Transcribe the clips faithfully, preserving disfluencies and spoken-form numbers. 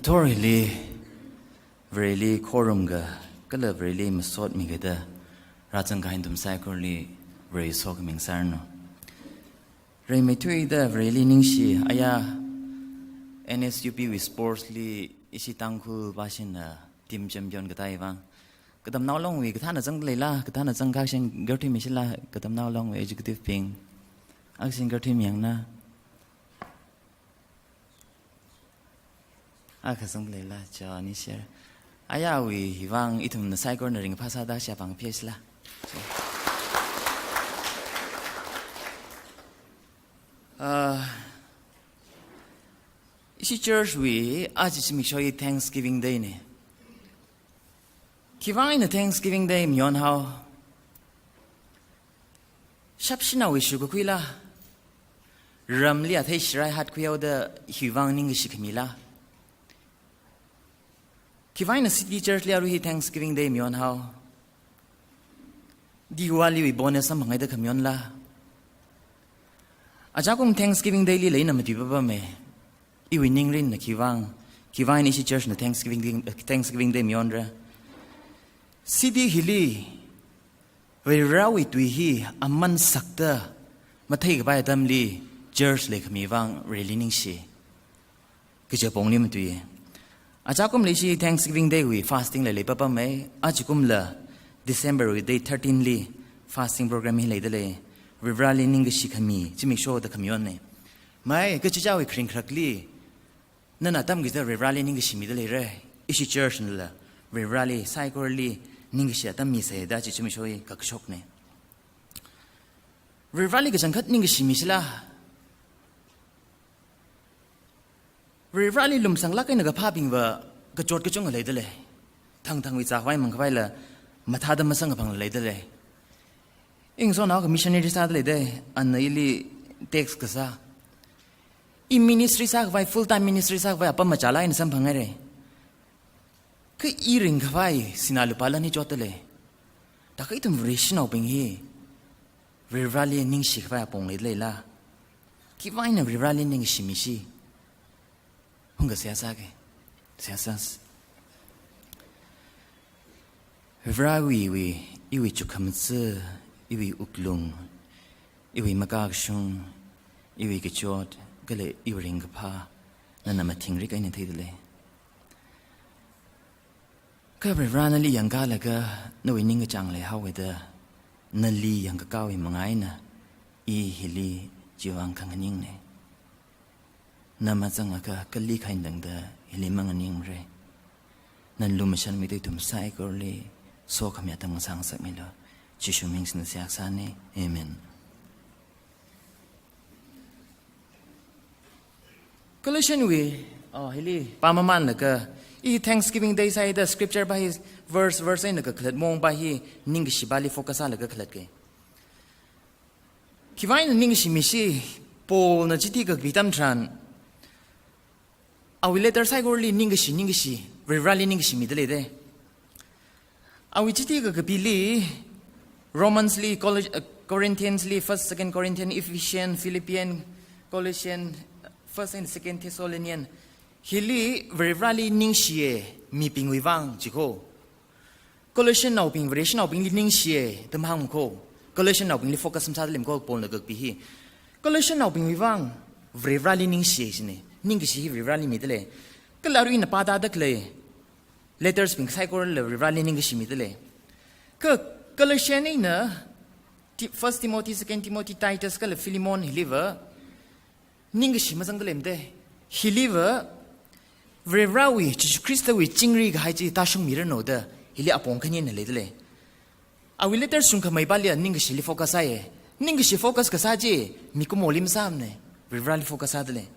Thor hili, Vareli khorumga, kala Vareli masotmiga da, rāzang kahai nathum saikorali Vare sokhami ngasāranu. Rimeithuida Vareli ningshi, aya N S U P wui sports li ishi Tangkhul pāshina team champion katāi vang. Katamnao Longwui kathāna zangda leila, kathāna zangkasing ngarthuimi shila, Katamnao Longwui executive bing. Akha sing ngarthuimi yangna. Akha zangda leila, chao ni share. Ayawui hi vang ithumna saikorana ringphā sāda shapang pheshla. Ah, ishi church wui aja zimiksho hi Thanksgiving Day ne. Khivang eina Thanksgiving Day mayon hao? Shapshinaowui shukakhuila, ramli athei shirai hatkhuihaoda hi vang ningkashi khamila? Khivang eina city church li arui hi Thanksgiving Day mayon hao? Diwali wui bonus samphanghaida khamayonla? Ajakum Thanksgiving Day lila ina matui papame. Iwui ningrinna khivang, khivang eina ishi church na Thanksgiving Day, Thanksgiving Day mayonra? City hili Varewui tui hi aman sakta matheikapai atamli church leikhami vang Vareli ningshi. Kaja pongli matui. Ajakumla ishi Thanksgiving Day wui fasting la leipapame, ajakumla December wui day thirteen li fasting program hi leida lei. Vareli ningkashi khami zimiksho da khamayonne. Mai, kachichāwui kharing kharakli, nana atam kachida Vareli ningkashi mida leira. Ishi church nala Vareli saikorali ningkashi atam misa da chi zimiksho hi kakashokne. Vareli kachangkhat ningkashi mishila? Vareli lumsanglāk eina kaphābingva kachot kachungkha leida lei. Thangthangwui zākhavai mangkhavaila mathāda masangkaphangla leida lei. Iwui ngasotnao akha missionary sāda leida, ana ili text kasā. I ministry sākhavai, full time ministry sākhavai apam machālāk eina samphanghaira. Kha i ringkhavai sinā lupā lan hi chotda lei. Thākha ithum Vareshinaobing hi Vareli ningshikhavai apong leida leila? Khivang eina Vareli ningshimishi? Hungkha seihā sāke. Seihā sāsa. Varewui, wui, iwui chukkhamaja, iwui wuklung, iwui makakashung, iwui kachot, kala iwui ringkaphā, nana mathingrik eina theida lei. Kha Vare nali yangkalaga, nawui ningkachāng leihaoda, nali yangkakāwui manga eina, i hili chiwui vang khanganingne. Na mazangakha kali khain tangda hili manganingmara. Nana lumashanmida ithum saikorali sokhami atam ngasāngasakmilu. Jishu ming singda seihā sāne. Amen. Colossians wui, oh, hili pāmamanlaga, i Thanksgiving Day sāhaida scripture pā hi verse, verse eina kakhalat maong pā hi ningkashi pāli focus sālaga khalatke. Khivang eina ningkashi mishi, Paulna chithāda kakapi atam tharan, awui letter saikorali ningkashi, ningkashi, Vareli ningkashi mida leida. Awui chithāda kakapili, Romans li, Col-, uh, Corinthians li, First, Second Corinthians, Ephesians, Philippians, Colossians, First and Second Thessalonians, hili Vareli ningshiye mibingwui vang jiko. Colossians naobing, Vareshinaobingli ningshiye da mahāngko. Colossians naobingli focus masāda leimko Paulna kakapi hi. Colossians naobingwui vang Vareli ningshiye shine. Ningkashi hi Vareli mida lei. Kala arui ina pāda khalei letters bing saikorala Vareli ningkashi mida lei. Kha Colossians eina Ti-, First Timothy, Second Timothy, Titus kala Philemon hiliva ningkashi mazangda leimada. Hiliva Varewui, Jishu Khristawui chingri kahai chi tāshungmiranu da, hili apong khani eina leida lei. Awui letter shungkhamei pāli ningkashili focus sāye. Ningkashi focus kasā chi mikumoli masāmane, Vareli focus sāda lei.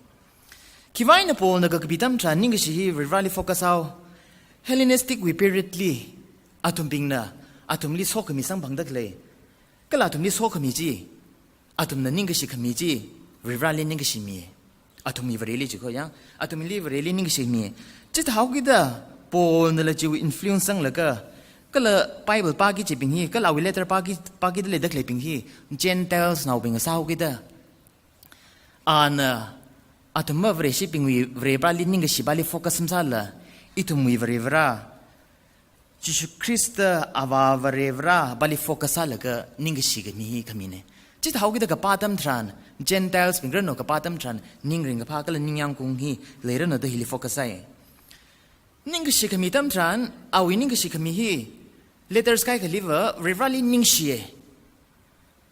Khivang eina Paulna kakapi atam tharan ningkashi hi Vareli focus sāhao? Hellenistic wui period li athumbingna athumli sokhami samphangda khalei. Kala athumli sokhami chi, athumna ningkashi khami chi, Vareli ningkashi mi. Athumwui Vareli jiko ya, athumli Vareli ningkashi mi. Chithāhaokida Paulnala chiwui influence zanglaga, kala Bible pāki kajibing hi, kala awui letter pāki, pākida leida khaleibing hi, Gentiles naobing sāhaokida, ana Athumva Vareshibingwui Varivarali ningkashi pali focus masāla, ithumwui Varivara, Jishu Khrista Avā Varivarapali focus sālaga ningkashi khami hi khamine. Chithāhaokida kapā atam tharan, Gentiles bing ranu kapā atam tharan, ningring kaphā kala ningyāng kung hi leiranu da hili focus sāi. Ningkashi khami atam tharan, awui ningkashi khami hi, letters kaikhaliva, Varivarali ningshiye.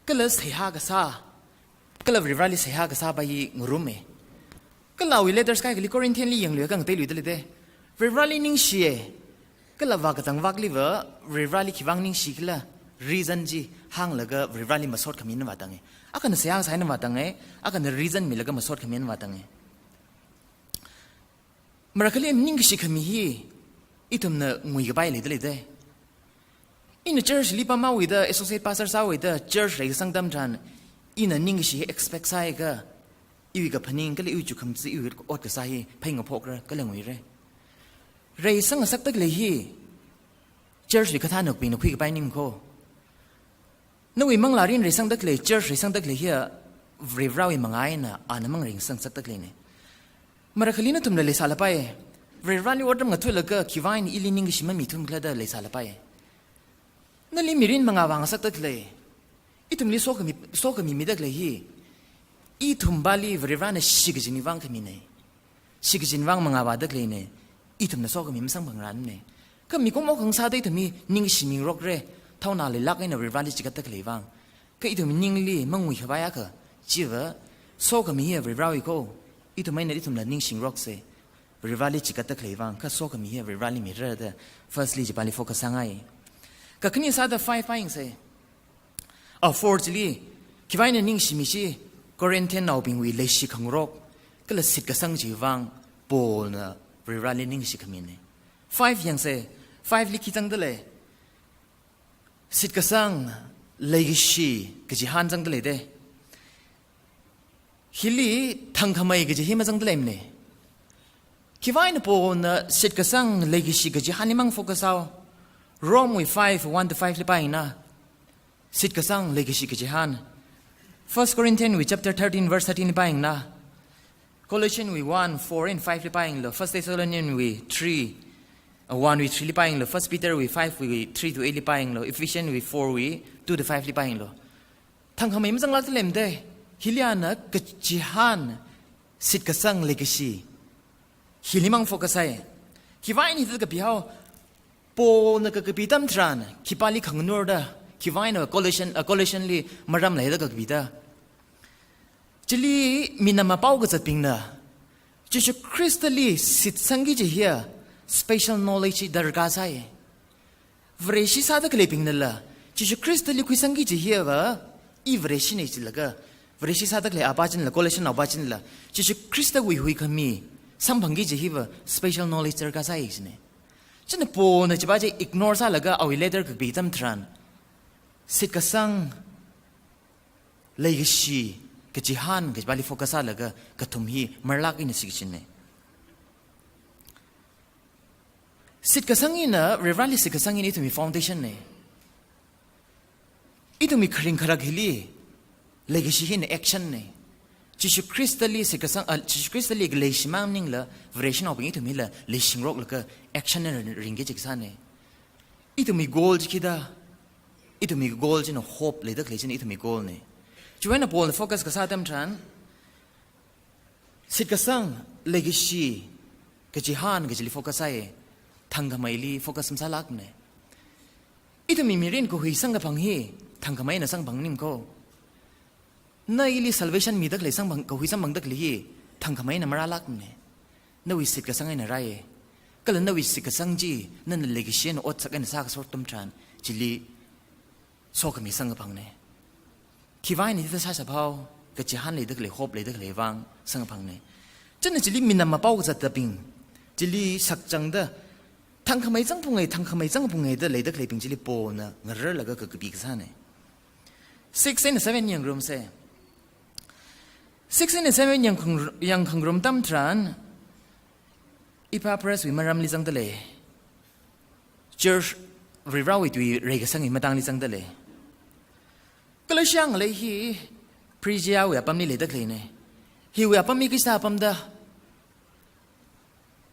Kala seihā kasā, kala Varivarali seihā kasā pa hi ngarume. Kala awui letters kaikhali Corinthian li yangluiakha ngateiluida lei de. Varivarali ningshiye. Kala vākatang vākliva, Varivarali khivang ningshi khala reason chi hānglaga Varivarali masot khamina vātange. Akhana seihā kasā eina vātange, akhana reason milaga masot khamina vātange. Marākhali ningkashi khami hi, ithumna nguikapai leida lei de. Ina church li pamhaowuida, associate pastor sāhaowuida, church reikasang atam tharan, ina ningkashi expect sāakha, iwui kaphaning, kala iwui chukhamzin, iwui ot kasā hi, phei ngaphokra, kala nguire. Reisang ngasakda khalei hi, church wui kathānabingna khuikapai ning kho. Nawui manglārin reisangda khalei, church reisangda khalei hiya, Varivarawui mangā eina, ana mang reisang ngasakda khaleine. Marākhali nathumla leisālapai. Varivarali otram ngathalaga, khivang eina ili ningkashi mamithum khala da leisālapai. Nali mirin mangā vāngasakda khalei. Ithumli sokhami, sokhami mida khalei hi. Ithumpali Varivarana shikachinwui vang khamine. Shikachinwui vang mangā vāda khaleine. Ithumna sokhami masamphangranne. Kha mikumo khangasāda ithum hi ningkashi mingarokre. Thaonā leilāk eina Varivarali chigatda khalei vang. Kha ithum ningli manguikhavai akha, chiva, sokhami hiya Varivarawui kho, ithum eina ithumla ningshingarokse, Varivarali chigatda khalei vang, kha sokhami hiya Varivarali mira da, firstly chipali focus sāngai. Kakhane sāda five pa yangse, a four chili, khivang eina ningshimi chi, Corinthian naobingwui leishi khangarok, kala shitkasang chiwui vang, Paulna Varivarali ningshi khamine. Five yangse, five li khi zangda lei, shitkasang, leikashi, kachihān zangda lei de. Hili thangkhamei kaji hi mazangda leimane. Khivang eina Paulna shitkasang, leikashi kachihānli mang focus sāhao. Rome wui five, one to five li pāyangna. Shitkasang, leikashi kachihān. First Corinthian wui chapter thirteen verse thirteen li pāyangna. Colossian wui one, four and five li pāyanglu, First Thessalonian wui three, uh, one wui three li pāyanglu, First Peter wui five wui three to eight li pāyanglu, Ephesian wui four wui two to five li pāyanglu. Thangkhamei mazanglākda leimade, hili ana kachihān, shitkasang, leikashi. Hili mang focus sāi. Khivang eina hithāda kapihao, Paulna kakapi atam tharan, khipāli khanganurda, khivang eina Colossian, uh, Colossian li maram leida kakapida. Chili minam apao kazatbingna, Jishu Khristali shitsangki kaji hiya, special knowledge darkar sāi. Vareshi sāda khaleibingnala, Jishu Khristali khuisangki kaji hiyava, i Vareshine jilaga, Vareshi sāda khalei apā chinla, Colossian apā chinla, Jishu Khristawui huikhami, samphangki kaji hiva, special knowledge darkar sāi jine. China Paulna chipa chi ignore sālaga awui letter kakapi atam tharan, shitkasang, leikashi, kachihān, kachipali focus sālaga kathum hi marlāk eina shikachinne. Shitkasang hina, Varivarali shitkasang hina ithumwui foundation ne. Ithumwui kharing kharak hili, leikashi hina action ne. Jishu Khristali shitkasang, ah, Jishu Khristali leishi mang maningla, Vareshinaobing ithum hila leishingaroklaga action na ringki kaji kasāne. Ithumwui goal chi khi da, ithumwui goal china hope leida khalei china ithumwui goal ne. Chiwui eina Paulna focus kasā atam tharan, shitkasang, leikashi, kachihān kajili focus sāi, thangkhameili focus masālākmane. Ithumwui mirin kahui samkaphang hi, thangkhamei eina samphang maning kho. Na ili salvation mida khalei samphang, kahui samphangda khalei hi, thangkhamei eina marālākmane. Nawui shitkasang eina rāi. Kala nawui shitkasang chi, nana leikashi eina otsak eina sākashok atam tharan, chili sokhami samkaphangne. Khivang eina hithāda sāshapphao, kachihān leida khalei, hope leida khalei vang samkaphangne. China chili minam apao kazatbing, chili sakchangda, thangkhamei zangphunge, thangkhamei zangphunge da leida khaleibing chili Paulna ngararlaga kakapi kasāne. Six and seven yangrumse. Six and seven yangkhang-, yangkhangarum atam tharan, Epaphras wui maramli zangda lei. Church Varivarawui tui reikasangwui matangli zangda lei. Colossae ngalei hi Phrygia wui apamli leida khaleine. Hiwui apam hi khisā apamda.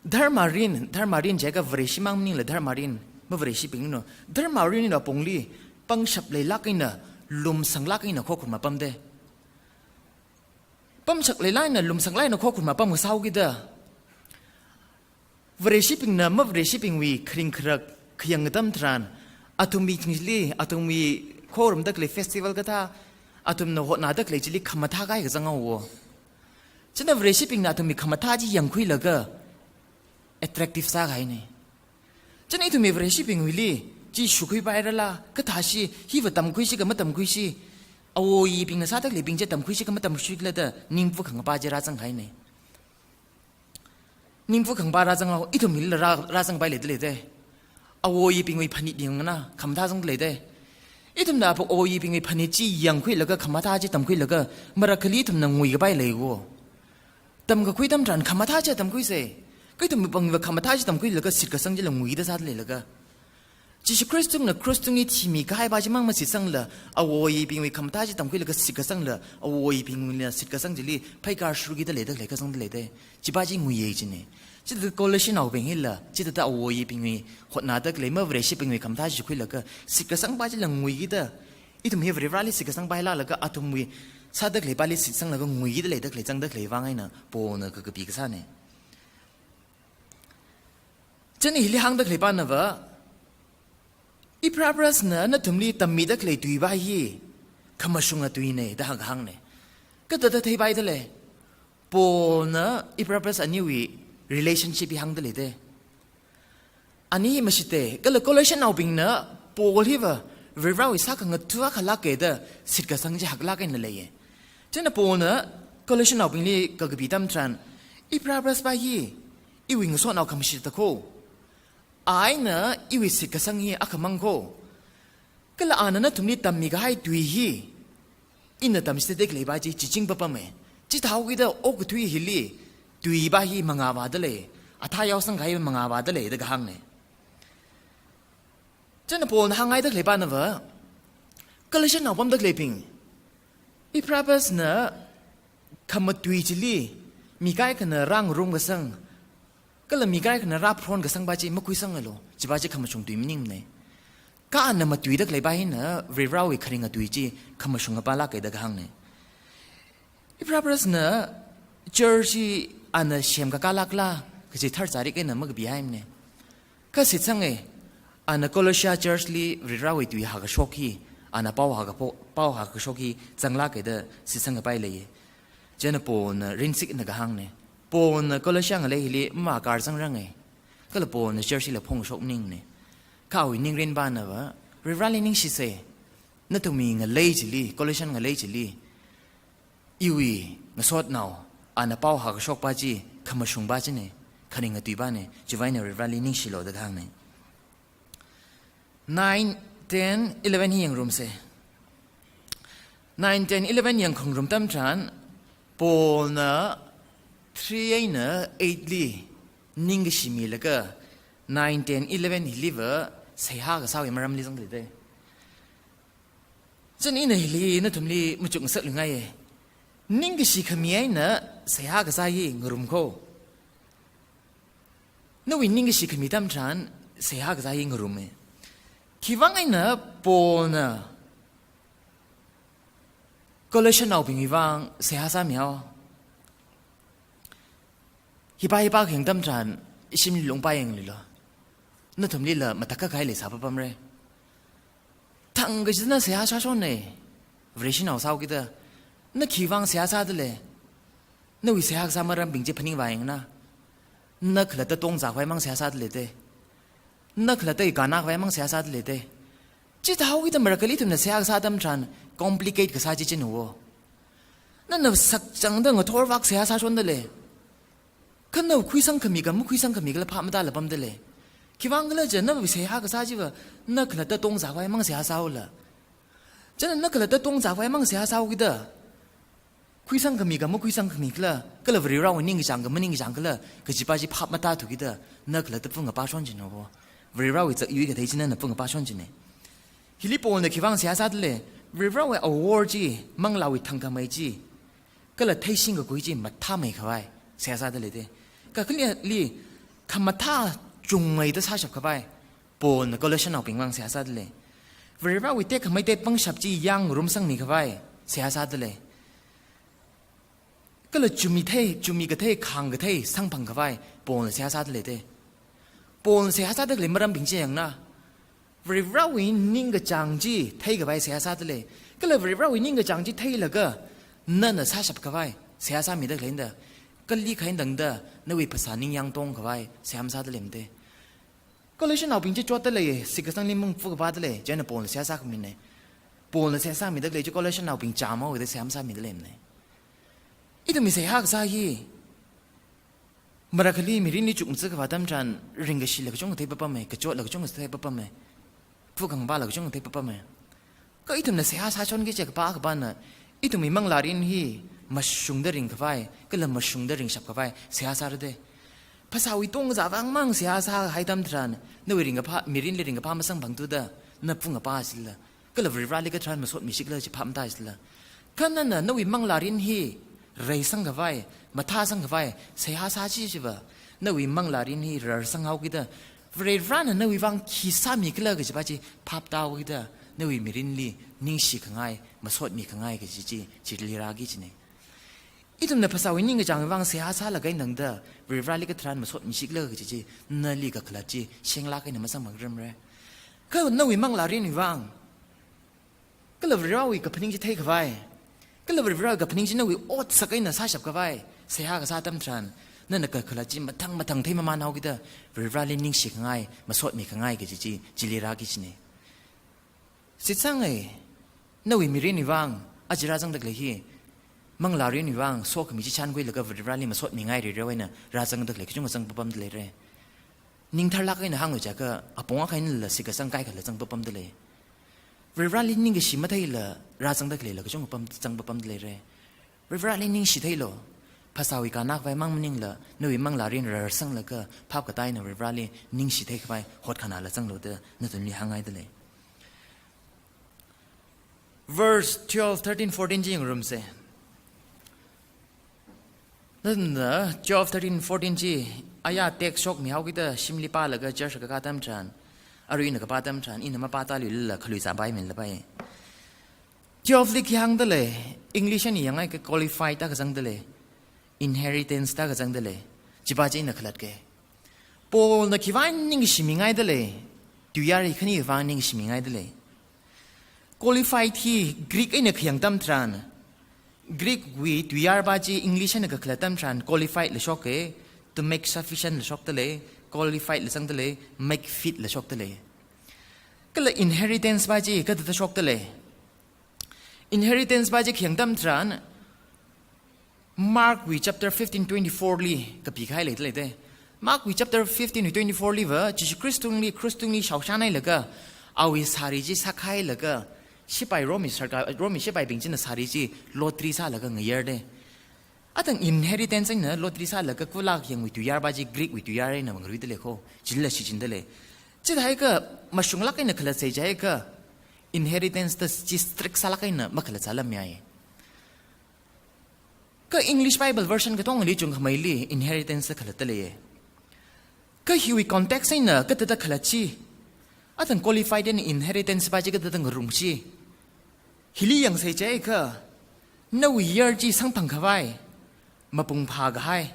Dharma rin, dharma rin jiakha Vareshi mang maningla dharma rin, mavareshi pingna. Dharma rin apongli, pangshap leilāk eina, lumsang lāk eina khokharum apamda. Pangshap leilāk eina, lumsang lāk eina khokharum apam kasā haokida. Vareshi pingna mavareshi pingwui kharing kharak khayang atam tharan, athumwui thingli, athumwui khorumda khalei festival kathā, athumna hotnada khalei chili khamathā kahai kazang haowa. China vareshi pingna athumwui khamathā chi yangkhuilaga attractive sākahaina. China ithumwui vareshi pingwuili, chi shukhui pairala, kathāshi, hiva tamkhuishi kha matamkhuishi, awo ayi pingna sāda khalei bing chi tamkhuishi kha matamkhuishi khala da, ningpu khangapa chi rāzangkahaina. Ningpu khangapa rāzang hao, ithumwuila rā, rāzangpai leida leida. Awo ayi pingwui phanit yangna, khamathā zangda leida. Ithumna apo awo ayi pingwui phanit chi yangkhuilaga, khamathā chi tamkhuilaga, marakhali ithumna nguikapai leiwo. Tamkakhui atam tharan khamathā chi tamkhuisa. Kha ithumwui pāngva khamathā chi tamkhuilaga, shitkasang chila nguida sāda leilaga. Jishu Khristana cross tungli thimikahai pa chimang mashitsangla, awo ayi pingwui khamathā chi tamkhuilaga shitkasangla, awo ayi pingwuina shitkasang chili pheikar shurkida leida khalei kazangda leida. Chi pa chi nguiya jina. Chithāda Colossian naobing hila, chithāda awo ayi pingwui hotnada khalei mavareshi pingwui khamathā chi khuilaga, shitkasang pa chila nguikida, ithum hi Varivarali shitkasang pailāklaga, athumwui sāda khalei pali shitsanglaga nguikida leida khalei zangda khalei vang eina, Paulna kakapi kasāna. China hili hāngda khalei panava, Epaprasna nathumli tammida khalei tui pa hi, khamashunga tuina da hāng, hāngna. Kathāda theipaida lei, Paulna Epapras aniwui relationship hi hāngda leida. Ani hi mashita, kala Colossian naobingna Paul hiva Varivarawui sākhangatha akha lāka da shitkasang chi haklāk eina leiya. China Paulna Colossian naobingli kakapi atam tharan, Epapras pa hi, iwui ngasotnao khamashita kho. Ana iwui shitkasang hi akhamang kho. Kala ana nathumli tammikahai tui hi, ina tamchithei khalei pa chi, chiching papama. Chithā haokida okathui hili, tui pa hi mangāvāda lei, athā yaosangkahai mangāvāda lei da kahāngna. China Paulna hāngngaida khalei panava, Colossian nao pamda khaleibing, Epapras na khamatui chili, mi kaikhana rāngarum kasang, kala mi kaikhana rāphron kasang pa chi makhuisangalu, chi pa chi khamashung tui maningmana. Kha ana matuida khalei pa hina, Varivarawui kharinga tui chi khamashunga pa lāka da kahāngna. Epapras na church hi ana semkakā lākla, kaji thar charik eina makapihaimana. Kha shitsanga, ana Colossia church li Varivarawui tui hākashok hi, ana pao hākapo-, pao hākashok hi zanglāka da shitsangkapai leiya. China Paulna rinsik eina kahāngna. Paulna Colossia ngalei hili makar zangranga. Kala Paulna church hila phongshok maningmana. Kha awui ningrin panava, Varivarali ningshisa. Nathumwui ngalei chili, Colossian ngalei chili, iwui ngasotnao, ana pao hākashok pa chi, khamashung pa china, kharinga tui pana, chiwui vang eina Varivarali ningshilu da kahāngna. Nine, ten, eleven hi yangrumsa. Nine, ten, eleven yangkhangarum atam tharan, Paulna three eina eight li ningkashi milaga, nine, ten, eleven hiliva seihā kasāwui maramli zangda leida. China ina hili nathumli machukngasak luingaiya. Ningkashi khami eina seihā kasā hi ngarum kho. Nawui ningkashi khami atam tharan seihā kasā hi ngaruma. Khiwui vang eina Paulna Colossian naobingwui vang seihā sāmi hao. Hi pa, hi pa khayang atam tharan, ishimli lungpā yangluilu. Nathumlila matakhak kahai leisā papamra. Thangkachida seihā sāshonna, Vareshi nao sāhaokida. Na khiwui vang seihā sāda lei. Nawui seihā kasā marambing chi phaningvā yangna. Na khalatta tongzā khavai mang seihā sāda leida. Na khalatta ikana khavai mang seihā sāda leida. Chithā haokida marakhali ithumna seihā kasā atam tharan, complicate kasā chi china wo. Nana sakchangda ngathorvak seihā sāshonda lei. Kha na khuisang khami kha makhuisang khami khala phap matāla pamda lei. Khiwui vang khala jiakha nawui seihā kasā chiva, na khalatta tongzā khavai mang seihā sāhaola. China na khalatta tongzā khavai mang seihā sāhaokida, khuisang khami kha makhuisang khami khala, kala Varivarawui ningkachāng kha maningkachāng khala, kaji pa chi phap matāthukida, na khalatta phungapā shon china wo. Varivarawui zakyui kathei china na phungapā shon china. Hili Paulna khiwui vang seihā sāda lei, Varivarawui awor chi, manglāwui thangkhamei chi, Kala theishing kakhui chi mathāmei khavai seihā sādalei te. Kakhaliali khamathā chungmeida sāshap khavai Paulna Colossiannaobing vang seihā sādalei. Varivarawui tekhameida pangshap chi yangngarumsangmi khavai seihā sādalei. Kala chumi thei, chumi kathei, khāng kathei samphang khavai Paulna seihā sādalei te. Paulna seihā sādalei marambing chi yangna, Varivarawui ningkachāng chi theikhavai seihā sādalei. Kala Varivarawui ningkachāng chi theilaga nana sāshap khavai seihā sāmidalei da. Kali khain tangda nawui phasā ningyāng tong khavai seihā masādalei mate. Colossiannaobing chi chotdalei, shitkasangli mung phu kapādalei, chieina Paulna seihā sākhamine. Paulna seihā sāmidalei chi Colossiannaobing chāmhaoda seihā masāmidalei mane. Ithumwui seihā kasā hi marakhali mirinli chukmajā khavā atam tharan ringkashila kachungkha theipapame, kachotla kachungkha theipapame, phu khangapāla kachungkha theipapame. Kha ithumna seihā sāshonki kaji kapā akhapana, ithumwui manglārin hi mashungda ringkhavai, kala mashungda ringshap khavai seihā sāra te. Phasāwui tongzā vangmang seihā sāhai atam tharan, nawui ringkaphā, mirinli ringkaphā masamphangthuda, na phu ngapā sila, kala Varivarali katharan masotmishikhala kaji phap matāsila. Kha nana nawui manglārin hi reisang khavai, mathāsang khavai seihā sāchi chiva, nawui manglārin hi rarsang haokida, Varivarana nawui vang khi sāmikhala kajipa chi phap tāhaokida, nawui mirinli ningshi khangai, masotmi khangai kaji chi chili rāki kajine. Ithumna phasāwui ningkachāngwui vang seihā sālaga eina tangda, Varivarali katharan masotmishikhala kaji chi, nali kakhalat chi shenglāk eina masamphangramre. Kha nawui manglārinwui vang, kala Varivarawui kaphaning chi theikhavai, kala Varivarawui kaphaning chi nawui otsak eina sāshap khavai seihā kasā atam tharan, nana kakhalat chi mathang mathang theimamān haokida, Varivarali ningshi khangai, masotmi khangai kaji chi chili rāki kajine. Shitsangai, nawui mirinwui vang aja rāzangdalei hi, manglārinwui vang sokhami chi chānkhuilaga Varivarali masotmingai rireo eina rāzangdalei kachungkha zangpapamdaleire. Ningtharlāk eina hānglu jiakha, apong akha einala shitkasang kaikhala zangpapamdalei. Varivarali ningkashi matheila rāzangdaleila kachungkha pam, zangpapamdaleire. Varivarali ningshi theilu. Phasāwui kannakhavai mang maningla, nawui manglārin rarsanglaga phap katā eina Varivarali ningshi theikhavai hotkhanāla zanglu da nathumli hāngngaidalei. Verse twelve, thirteen, fourteen chi yangngarumse. Nana twelve, thirteen, fourteen chi aya text shokmi haokida shimli pālaga church kakā atam tharan, arui ina kapā atam tharan, ina mapātāluilala khaluizā pai minlapai. Twelve li khi hāngdalei, English eina yangai akha qualified da kazangdalei, inheritance da kazangdalei, chipa chi ina khalatkei. Paulna khiwui vang ningshimingaidalei, tuiyār hi khani vang ningshimingaidalei. Qualified hi Greek eina khayang atam tharan, Greek wui tuiyār pa chi English eina kakhalat atam tharan qualified la shoke, to make sufficient la shokdalei, qualified la zangdalei, make fit la shokdalei. Kala inheritance pa chi kathāda shokdalei. Inheritance pa chi khayang atam tharan, Mark wui chapter fifteen twenty-four li kapikahai leidalei te. Mark wui chapter fifteen wui twenty-four liva, Jesu Khristali, Khristali shaoshanhailaga, awui sari chi sākhailaga, shipai Rome sarkar, Rome shipaibing china sari chi lottery sālaga ngayar te. Athang inheritance eina lottery sālaga kula khayangwui tuiyār pa chi Greek wui tuiyār eina mangaruidalei kho, chila shichinda lei. Chithākha mashunglāk eina khalatsei jiakha, inheritance da chi strict sālāk eina makhalatsālāmyai. Kha English Bible version katongali chungkhameili inheritance da khalatdalei. Kha hiwui context eina kathāda khalatchi, athang qualified eina inheritance pa chi kathāda ngarumchi, hili yangsei jiakha, nawui yar chi samphang khavai, mapung phākahai,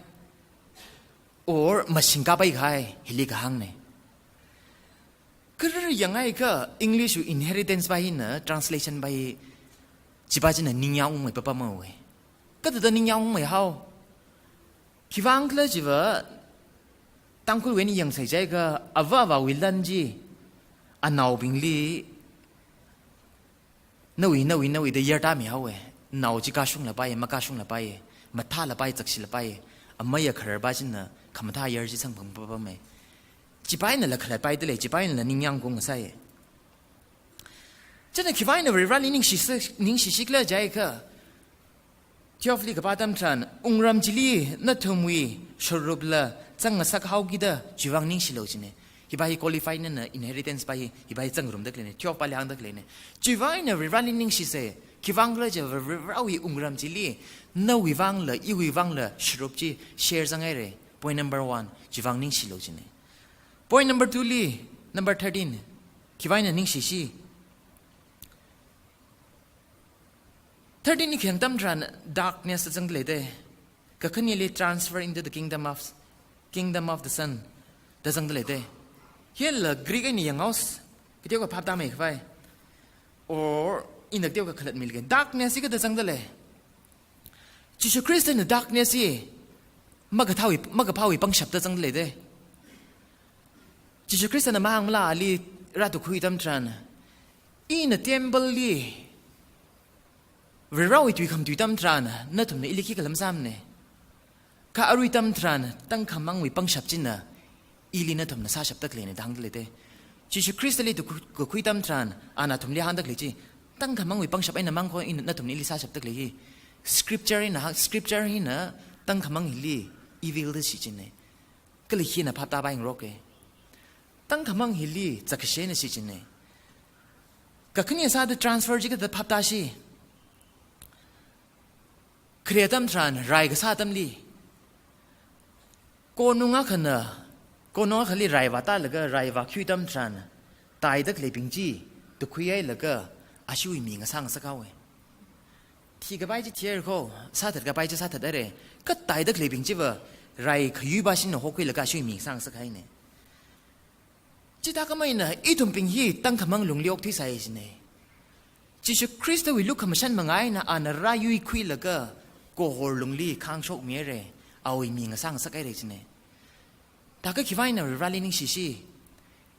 or mashing kapai kahai, hili kahāngne. Kha ri yangakha English wui inheritance pa hina, translation pa hi, chipa china ningyāng ungmeipapamhaowe. Kathāda ningyāng ungmeihao? Khiwui vangkhala chiva, Tangkhulwui eina yangsei jiakha, ava avāwui lan chi anaobingli, nawui, nawui, nawui da yartāmihaowe. Nao chi kashunglapai, makashunglapai, mathālapai, chakshilapai, amei akharar pa china khamathā yar chi samphangpapame. Chipa einala khalatpaidalei, chipa einala ningyāng kung ngasai. China khiwui vang eina Varivarali ningshi, ningshishikhala jiakha, twelve li kapā atam tharan, wungram chili nathumwui sharupla zangngasak haokida chiwui vang ningshilu jine. Hiva hi qualify na na inheritance va hi, hiva hi zangrumda khaleina, twelve vali hāngda khaleina. Chiwui vang eina Varivarali ningshisa, khiwuivang khala jiakha Varivarawui wungram chili, nawui vangla, iwui vangla, shurup chi share zanghaira. Point number one, chiwui vang ningshilu jina. Point number two li, number thirteen, khiwui vang eina ningshishi. Thirteen li khayang atam tharan darkness da zangda leida. Kakhaneli transfer into the kingdom of, kingdom of the Son da zangda leida. Hila Greek eina yanghaosa, kateokha phaptāmeikhavai. Or, ina kateokha khalatmi lei. Darkness hi kathāda zangda lei. Jishu Khristana darkness hi makathāwui, makaphāwui pangshap da zangda leida. Jishu Khristana mahāngmala ali rātukhui atam tharan, ina temple li Varivarawui tui khamatui atam tharan, nathumna ili khikha lam sāmana. Kha arui atam tharan, tangkhamangwui pangshap china ili nathumna sāshapda khaleina da hāngda leida. Jishu Khristali tukhu-, khui atam tharan, ana athumli hāngda khalei chi, tangkhamangwui pangshap eina mang kho ina nathumna ili sāshapda khalei hi. Scripture hina hāng, scripture hina tangkhamang hili evil da shi jina. Kala hina phaptāpaingaroka. Tangkhamang hili zakkashi eina shi jina. Kakhane sāda transfer chi kathāda phaptāshi. Khare atam tharan rai kasā atamli, konung akhana, konung akhali rai vātālaga rai vākhui atam tharan, taida khaleibing chi tukhuihailaga ashiwui mi ngasā ngasakhaowa. Thikapai chi thihaira kho, sāthatkapai chi sāthathaira. Kha taida khaleibing chiva rai khayuipa shina hokhuilaga ashiwui mi ngasā ngasakhaina. Chithākhameina ithumbing hi tangkhamang lungli okthuisai jina. Jishu Khristawui lukhamashan manga eina ana rāyuikhuilaga kahor lungli khāngshokmihaira, awui mi ngasā ngasakhaira jina. Thākha khiwui vang eina Varivarali ningshishi.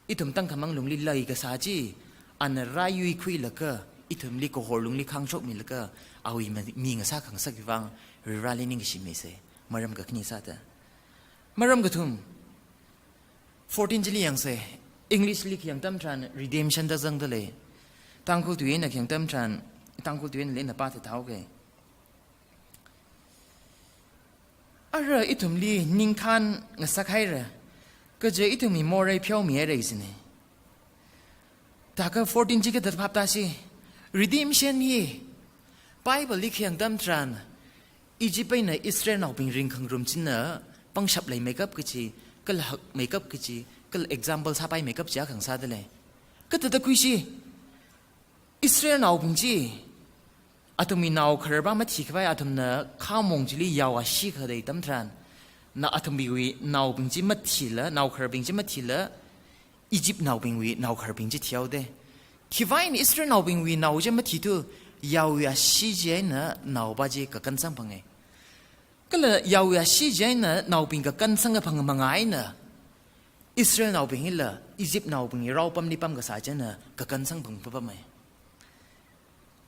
Ithum tangkhamang lungli lei kasā chi, ana rāyuikhuilaga, ithumli kahor lungli khāngshokmilaga, awui ma-, mi ngasā khangasakwui vang Varivarali ningshimisa. Maram kakhane sāda. Maram kathum, fourteen chili yangsa, English li khayang atam tharan redemption da zangda lei. Tangkhul tui eina khayang atam tharan, Tangkhul tui eina lei na pāthathaoka. Ara ithumli ningkhān ngasakhaira, kaja ithumwui morei pheomihaira jina. Thākha fourteen chi kathāda phaptāshi, redemption hi, Bible li khayang atam tharan, Egypt eina Israelnaobing ringkhangarum china pangshap leimeikap kachi, kala hakmeikap kachi, kala example sāpaimeikap chi akha ngasāda lei. Kathāda khuishi, Israelnaobing chi, athumwui naokhararpa mathikhavai athumna khamong chili yao ashee khathei atam tharan, na athumwui naobing chi mathila, naokhararbing chi mathila, Egyptnaobingwui naokhararbing chi thihaoda. Khiwui vang eina Israelnaobingwui nao chi mathithu, yaowui ashee chi eina naopa chi kakān samphanga. Kala yaowui ashee chi eina naobing kakān samkaphang manga eina, Israelnaobing hila Egyptnaobingwui raopamli pamkasā china kakān samphang papama.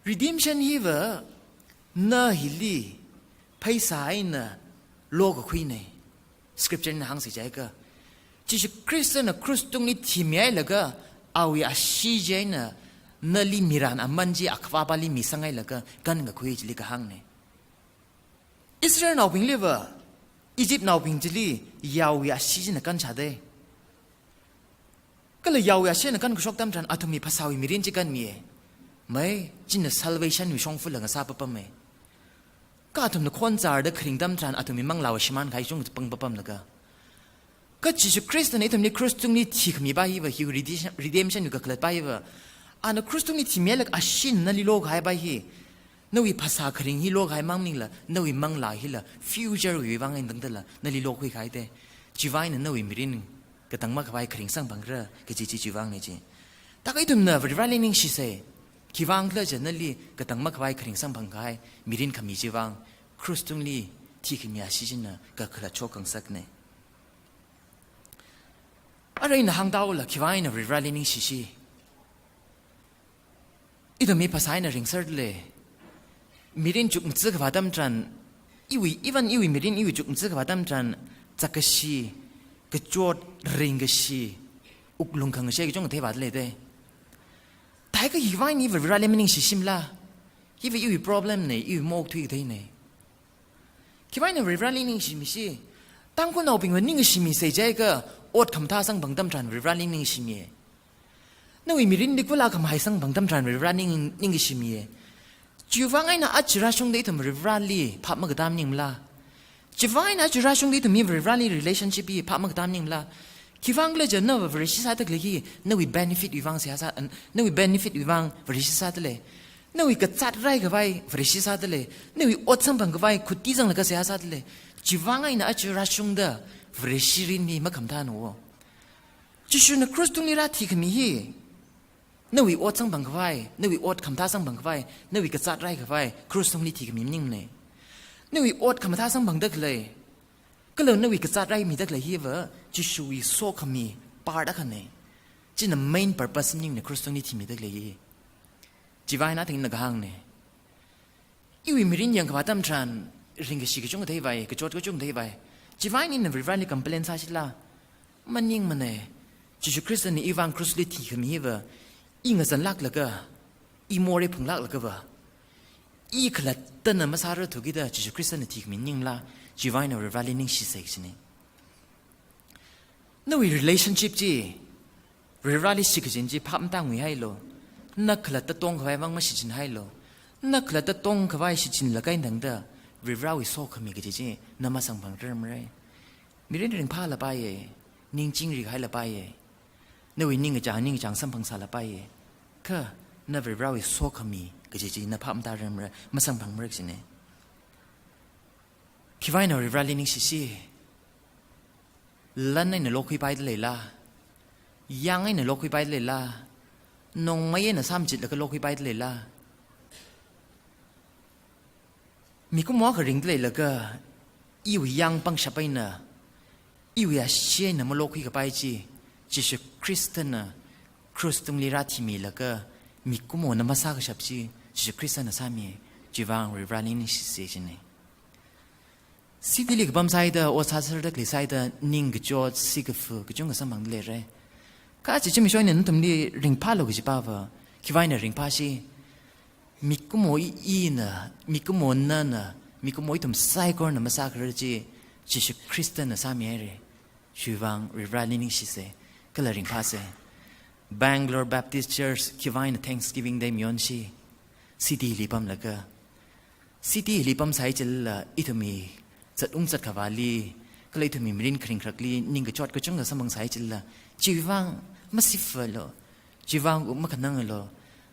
Redemption hiva na hili pheisā eina lokakhuina. Scripture na hāngsa chiakha, Jishu Khristana krus tungli thimihailaga, awui ashee chi eina nali miran aman chi akhavāpali misanghailaga kānkakhui chili kahāngna. Israelnaobingliva, Egyptnaobing chili yaowui ashee china kānshāda. Kala yaowui asheena kānkashok atam tharan athumwui phasāwui mirin chi kānmiya. Mai, china salvationwui shongfala ngasā papama. Kha athumna khon chārda kharing atam tharan athumwui manglāwui shimān kahai chungda pang papamlaga. Kha Jishu Khristana ithumli krus tungli thikhamipa hiva, hi redemption, redemptionwui kakhalatpa hiva, ana krus tungli thimihailaga asheena nali lokahaipa hi, nawui phasā kharing hi lokahai mang maningla, nawui manglā hila, futurewui vang eina tangdala, nali lokhuikahaida. Chiwui vang eina nawui mirin katang makhavai kharing samphangra, kaji chi chiwui vangna chi. Thākha ithumna Varivarali ningshisa, khiwui vang khala jiakha nali katang makhavai kharing samphangkahai mirin khami chiwui vang, krus tungli thikhami ashee china kakhalat shok khangasakna. Arui ina hāngthaola khiwui vang eina Varivarali ningshishi. Ithumwui phasā eina ringserda lei. Mirin chukmajā khavā atam tharan, iwui, even iwui mirin iwui chukmajā khavā atam tharan, zakkashi, kachot, ringkashi, wuklung khangashi kachungkha theivāda leida. Thākha khiwui vang eina Varivarali maningshishimala. Hiva iwui problemna, iwui maokthui katheina. Khiwui vang eina Varivarali ningshimishi. Tangkhulnaobingva ningshimisa chiakha, ot khamathā samphang atam tharan Varivarali ningshimiya. Nawui mirinli kula khamahai samphang atam tharan Varivarali ning, ningshimiya. Chiwuivang eina aja rāshungda ithum Varivarali phap makatā maningmala? Chiwuivang eina aja rāshungda ithum hi Varivarali relationship hi phap makatā maningmala? Khiwuivang khala jiakha nava Vareshi sāda khalei hi nawui benefit wuivang seihā sā, nawui benefit wuivang Vareshi sāda lei. Nawui kazāt rai khavai Vareshi sāda lei. Nawui ot samphang khavai khuti zanglaga seihā sāda lei. Chiwuivang eina aja rāshungda Vareshi mirin hi makhamathāna wo. Jishuna krus tungli rāthikhami hi nawui ot samphang khavai, nawui ot khamathā samphang khavai, nawui kazāt rai khavai krus tungli thikhami maningmana. Nawui ot khamathā samphangda khalei, kala nawui kazāt rai mida khalei hiva Jishuwui sokhami part akhana. China main purpose maningmana krus tungli thimida khalei hi. Chiwuivang eina athang ina kahāngna. Iwui mirin yangkhavā atam tharan ringkashi kachungkha theivai, kachot kachungkha theivai. Chiwuivang eina ina Varivarali complain sāshila? Maningmana. Jishu Khristana iwuivang krusli thikhami hiva, i ngazanlāklaga, i morei phunglāklaga va, i khalattana masārar thukida Jishu Khristana thikhami maningmala? Chiwuivang eina Varivarali ningshisa kajina. Nawui relationship chi Varivarali shitkachin chi phap matāngui hailu. Na khalatta tongkhavai vang mashichin hailu. Na khalatta tongkhavai shichinlaga eina tangda Varivarawui sokhami kaji chi na masamphangrar mara. Mirin ringphālapaiya, ning chingri kahailapaiya, nawui ningkachāng, ningkachāng samphangsālapaiya. Kha na Varivarawui sokhami kaji chi na phap matārar mara, masamphangmara kajina. Khiwuivang eina Varivarali ningshishi? Lan eina lokhuipaida leila? Yang eina lokhuipaida leila? Nongmei eina samchitlaga lokhuipaida leila? Mikumo akha ringda leilaga, iwui yang pangshap eina, iwui ashee eina malokhui kapai chi, Jishu Khristana krus tungli rāthimilaga mikumona masākashap chi Jishu Khristana sāmi. Chiwuivang Varivarali ningshisa kajina. City li kapam sāhaida, ot sāserda khalei sāhaida, ningkachot, sikafu kachungkha samphangda leira. Kha aja zimiksho eina nathumli ringphālu kajipa va, khiwuivang eina ringphāshi? Mikumo i, ina, mikumo nana, mikumo ithum saikorana masākharar chi Jishu Khristana sāmihaira. Chiwuivang Varivarali ningshisa, kala ringphāsa. Bangalore Baptist Church khiwuivang eina Thanksgiving Day mayonshi? City li pamlaga, city li pamsai chilala ithumwui zatung zatkhavāli, kala ithumwui mirin kharing kharakli ningkachot kachungkha samphangsai chilala, chiwuivang masifalu, chiwuivang makhanangalu.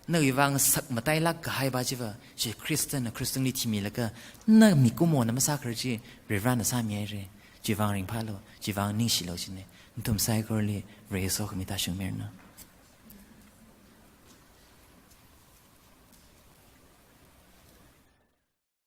Nawui vang sakmatailāk kahaipa chiva Jishu Khristana krus tungli thimilaga, na mikumona masākharar chi Varivarana sāmihaira. Chiwuivang ringphālu, chiwuivang ningshilu kajina. Nathum saikorali Varewui sokhami tāshungmiranu.